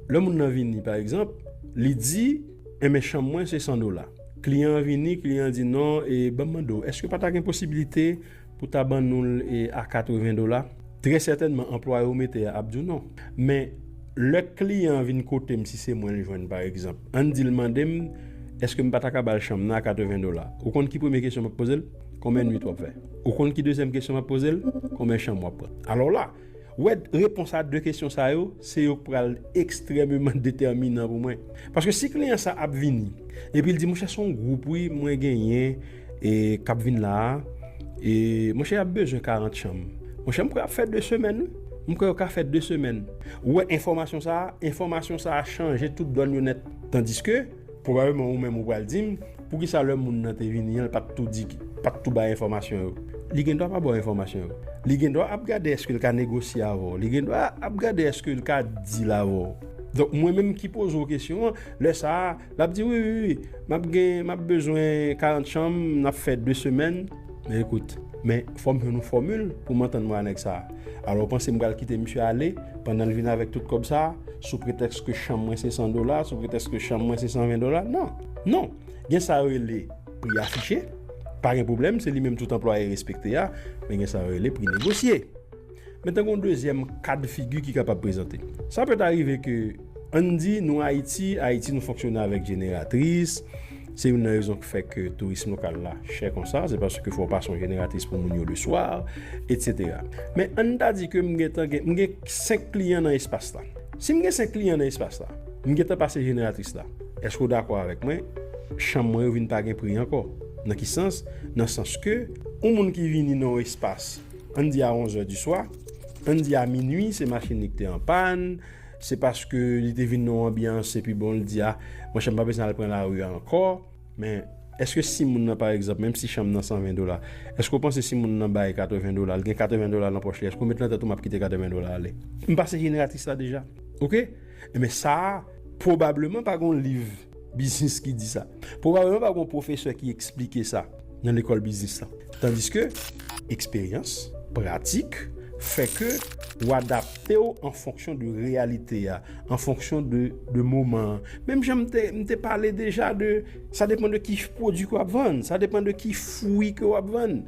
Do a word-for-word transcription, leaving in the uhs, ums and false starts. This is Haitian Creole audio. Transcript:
Lè moun nan vini, pa egzanp, li di, enben, chanm mwen se san dola. Kliyan an vini, kliyan an di, non, e ban m mande w, èske pa ta gen posiblite pou ta ban nou l e a katreven dola? Trè sètènman, anplwaye w mete a ap di w non. Men, lè kliyan an vin kote m, si se mwen l jwenn, pa egzanp, ann di l mande m, èske m pa ta ka ba l chanm nan a katreven dola? Ou konn ki premye kesyon m ap poze l? Konbyen nwit w ap fè? Ou konn ki dezyèm kesyon m ap poze l? Konbyen chanm w ap pran? Alò la, ou wè, repons a de kesyon sa yo, se yo k pral ekstrèmeman detèminan pou mwen. Paske si kliyan sa ap vini, epi l di, monchè, se yon gwoup, wi, mwen genyen, e k ap vin la a, e monchè, y ap bezwen karant chanm. Monchè, m kwè y ap fè de semèn, wi. M kwè yo ka fè de semèn. Ou wè enfòmasyon sa a, enfòmasyon sa a chanje tout dòn yo nèt. Tandiske, pwobableman ou menm ou pral di m, poukisa lè moun nan te vini an, l pa t tou di, pa t tou bay enfòmasyon yo? Li gen dwa pa ba w enfòmasyon yo. Li gen dwa ap gade èske l ka negosye avè w. Li gen dwa ap gade èske l ka deal avè w. Donk, mwen menm ki poze w kesyon an, lè sa a, l ap di, wi, wi, wi, m ap gen, m ap bezwen karant chanm, n ap fè de semèn. Men ekout, men fò m jwenn yon fòmil pou m antann mwen a nèg sa a. Alò, w panse m pral kite misye ale pandan l vin avèk tout kòb sa a, sou pretèks ke chanm mwen se san dola, sou pretèks ke chanm mwen se san ven dola? Non, non. Gen sa yo rele pri afiche, pa gen pwoblèm, se li menm tout anplwaye respekte a, men gen sa yo rele pri negosye. Men tankou yon dezyèm kad figi ki kapab prezante. Sa pèt arive ke, ann di, nou Ayiti, Ayiti nou fonksyone avèk jeneratris, se youn nan rezon ki fè ke tourism lokal la chè konsa, se paske fò w pase yon jeneratris pou moun yo le swa, etsetera. Men ann ta di ke m gentan gen, m gen senk kliyan nan espas la. Si m gen senk kliyan nan espas la, m gentan pase jeneratris la. Èske w dakò avèk mwen? Chanm mwen yo vin pa gen pri ankò. Nan ki sans? Nan sans ke yon moun ki vini nan yon espas, ann di a onzè di swa, ann di a minui, se machin li ki te an pàn, se paske li te vin nan yon anbyans, epi bon, l di, a, monchè, m pa bezwen al pran lari a ankò. Men, èske si moun nan, pa egzanp, menm si chanm nan san ven dola, èske w panse si moun nan bay katreven dola, l gen katreven dola nan pòch li, èske w met nan tèt ou m ap kite katreven dola ale? M pase jeneratris la deja. Oke? Enben, sa a, pwobableman pa gen yon liv biznis ki di sa. Pwobableman pa gen yon pwofesè ki eksplike sa nan lekòl biznis la. Tandiske eksperyans, pratik, fè ke w adapte w an fonksyon de reyalite a, an fonksyon de, de moman an. Menm jan m te, m te pale deja de, sa depann de ki pwodui ke w ap vann, sa depann de ki fwi ke w ap vann.